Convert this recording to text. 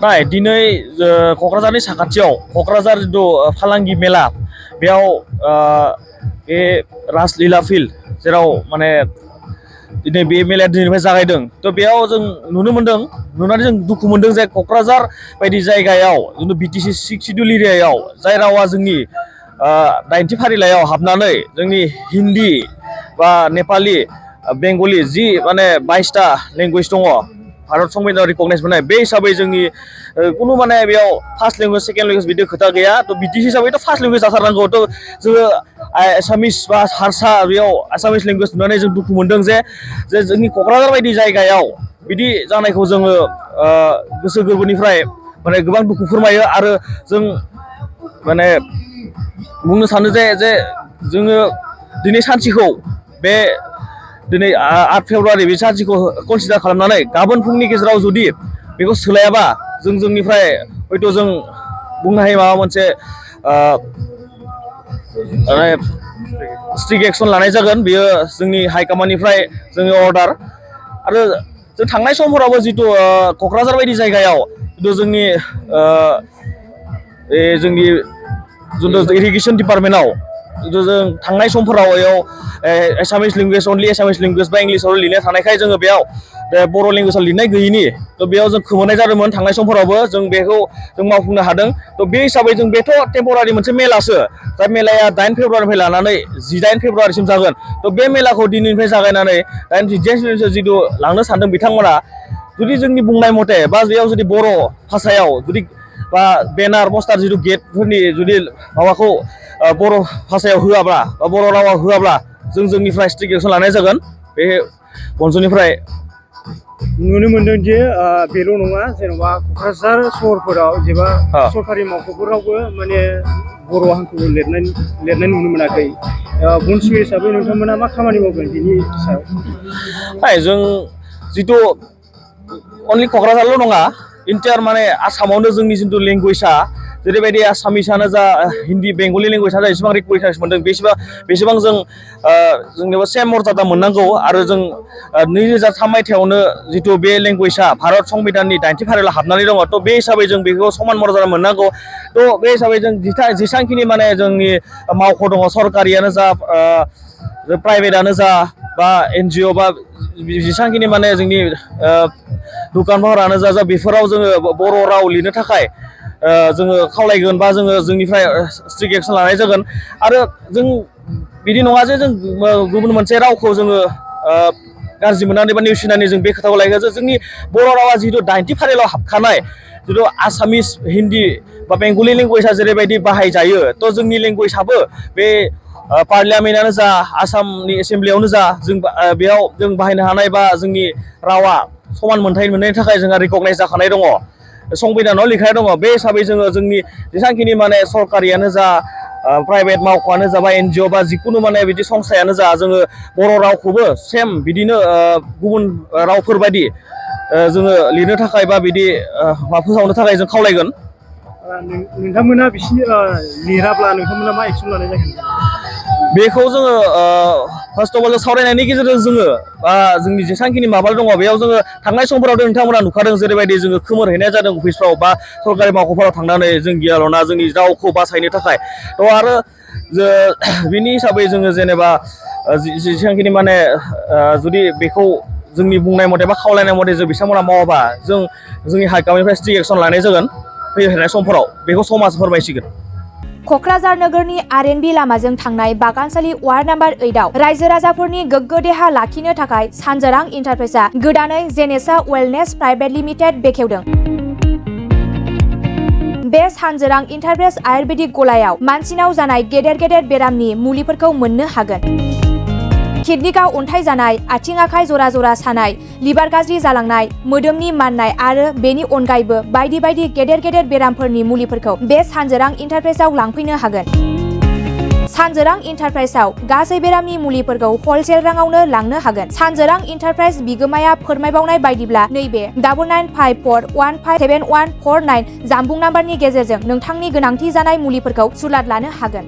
नाय दिनै क'क्राझारनि साखाथियाव क'क्राझार जिथु फालांगि मेला बेयाव बे रासलीला फिल्ड जेराव माने दिनै बे मेलाया दिनैनिफ्राय जागायदों थ' बेयाव जों नुनो मोनदों नुनानै जों दुखु मोनदों जे क'क्राझार बायदि जायगायाव जिथु बिटिसि 6 सिडिउल एरियायाव जाय रावा जोंनि 90 फारिलाइयाव हाबनानै जोंनि हिन्दी बा नेपाली बेंगली जि माने 22टा लेंगुवेज दङ भारत संबिधानाव रिकगनाइज मोननाय बे हिसाबै जोंनि कुनु माने बेयाव फार्स्ट लेंगुवेज सेकेन्ड लेंगुवेज बिदि खोथा गैया थ' बिदि हिसाबैथ' फार्स्ट लेंगुवेज जाथारनांगौ थ' जोङो एसामिस बा हारसा बेयाव एसामिस लेंगुवेज नुनानै जों दुखु मोनदों जे जोंनि क'क्राझार बायदि जायगायाव बिदि जानायखौ जोङो गोसो गोरबोनिफ्राय माने गोबां दुखु फोरमायो आरो जों माने बुंनो सानो जे जोङो दिनै सानसेखौ बे दिनै 8 फेब्रुवारि बे सानसेखौ कनसिडार खालामनानै गाबोन फुंनि गेजेराव जुदि बेखौ सोलायाबा जोंनिफ्राय हयथ' जों बुंनो हायो माबा मोनसे स्ट्रिक्ट एक्सन लानाय जागोन बियो जोंनि हाइकमान्डनिफ्राय जोंनि अर्डार आरो जों थांनाय समफोरावबो जिथु क'क्राझार बायदि जायगायाव जिथु जोंनि जिथु इरिगेसन डिपार्टमेन्टआव जिथु जों थांनाय समफोराव बेयाव एसामिस लेंगुवेज अनलि एसामिस लेंगुवेज बा इंलिसाव लिरनाय थानायखाय जोङो बेयाव बर' लेंगुवेजाव लिरनाय गैयिनि थ' बेयाव जों खोमोरनाय जादोंमोन थांनाय समफोरावबो जों बेखौ जों मावफुंनो हादों थ' बे हिसाबै जों बेथ' टेम्परारि मोनसे मेलासो जाय मेलाया 8 फेब्रुवारिनिफ्राय लानानै 18 फेब्रुवारिसिम जागोन थ' बे मेलाखौ दिनैनिफ्राय जागायनानै 10 जिथु लांनो सानदों बिथांमोना जुदि जोंनि बुंनाय मथे बा बेयाव जुदि बर' भाषायाव जुदि बा बेनार पस्टार जिथु गेटफोरनि जुदि माबाखौ बर' भाषायाव होआब्ला बा बर' रावाव होआब्ला जोंनिफ्राय स्ट्रिक्ट एक्सन लानाय जागोन बे बन्सनिफ्राय नुनो मोनदों जे बेल' नङा जेन'बा क'क्राझार सहरफोराव जेबा सरकारि मावख'फोरावबो माने बर' हांखोखौ लिरनाय नुनो मोनाखै बन्सि हिसाबै नोंथांमोना मा खामानि मावगोन बिनि सायाव जों जिथु अनलि क'क्राझारल' नङा इन्टायार माने आसामावनो जोंनि जिथु लेंगुवेजआ जेरैबायदि आसामिसानो जा हिन्दी बेंगलि लेंगुवेजआ जा एसेबां रिकगनाइज मोनदों बेसेबां जों जोंनोबो सेम मर्यादा मोननांगौ आरो जों 2003 मायथाइयावनो जिथु बे लेंगुवेजआ भारत संबिधाननि 90 फारिलाइयाव हाबनानै दङ थ' बे हिसाबै जों बेखौ समान मर्यादा मोननांगौ थ' बे हिसाबै जों जेसांखिनि माने जोंनि मावख' दङ सरकारियानो जा प्राइभेटआनो जा बा NGO बा जेसांखिनि माने जोंनि दुखानफोरानो जा बेफोराव जोङो बर' राव लिरनो थाखाय जोङो खावलायगोन बा जोंनिफ्राय स्ट्रिक्ट एक्सन लानाय जागोन आरो जों बिदि नङा जे जों गुबुन मोनसे रावखौ जोङो गाज्रि मोननानै बा नेवसिनानै जों बे खोथाखौ लायगोन जे जोंनि बर' रावा जिहेतु 90 फारिलाइयाव हाबखानाय जिथु आसामिस हिन्दी बा बेंगलि लेंगुवेजआ जेरैबायदि बाहायजायो थ' जोंनि लेंगुवेजआबो बे पार्लियामेन्टआनो जा आसामनि एसेम्ब्लियावनो जा जों बेयाव जों बाहायनो हानाय बा जोंनि रावा समान मोनथाय मोननायनि थाखाय जोंहा रिकगनाइज जाखानाय दङ संबिधानाव लिरखानाय दङ बे हिसाबै जोङो जोंनि जेसांखिनि माने सरकारियानो जा प्राइभेट मावख'आनो जा बा NGO बा जिखुनु माने बिदि संस्थायानो जा जोङो बर' रावखौबो सेम बिदिनो गुबुन रावफोर बायदि जोङो लिरनो थाखाय बा बिदि फोसावनो थाखाय जों खावलायगोन नोंथांमोना बिसिनि लिराब्ला नोंथांमोना मा एक्सन लानाय जागोन बेखौ जोङो फार्स्ट अफ अल सावरायनायनि गेजेरजों जोङो जोंनि जेसांखिनि माबा दङ बेयाव जोङो थांनाय समफोराव नोंथांमोना नुखादों जेरैबायदि जोङो खोमोरहैनाय जादों अफिसफ्राव बा सरकारि मावख'फोराव थांनानै जों गियाल'ना जोंनि रावखौ बासायनो थाखाय थ' आरो बिनि हिसाबै जोङो जेनेबा जेसांखिनि माने जुदि बेखौ जोंनि बुंनाय मथे बा खावलायनाय मथे जों बिथांमोना मावाबा जोंनि हाइकमान्डनिफ्राय स्ट्रिक्ट एक्सन लानाय जागोन फैनाय समफोराव बेखौ समाज फोरमायसिगोन क'क्राझार नोगोरनि R&B लामाजों थांनाय बागानसालि वार्ड नम्बर 8 आव रायजो राजाफोरनि गोग्गो देहा लाखिनो थाखाय सानजोरां इन्टारप्राइजआ गोदानै जेनेसा वेलनेस प्राइभेट लिमिटेड बेखेवदों। बे सानजोरां इन्टारप्राइज आयुर्वेदिक गलायाव मानसिनाव जानाय गेदेर बेरामनि मुलिफोरखौ मोननो हागोन। किडनिकाव अन्थाइ जानाय, आथिं आखाइ जरा जरा सानाय, लिभार गाज्रि जालांनाय, मोदोमनि माननाय आरो बेनि अनगायैबो बायदि गेदेर बेरामफोरनि मुलिफोरखौ बे सानजोरां इन्टारप्राइजआव लांफैनो हागोन। सानजोरां इन्टारप्राइजआव गासै बेरामनि मुलिफोरखौ हलसेल राङावनो लांनो हागोन। सानजोरां इन्टारप्राइज बिगोमाया फोरमायबावनाय बायदिब्ला नैबे 9954157149 जानबुं नाम्बारनि गेजेरजों नोंथांनि गोनांथि जानाय मुलिफोरखौ सुलाद लानो हागोन।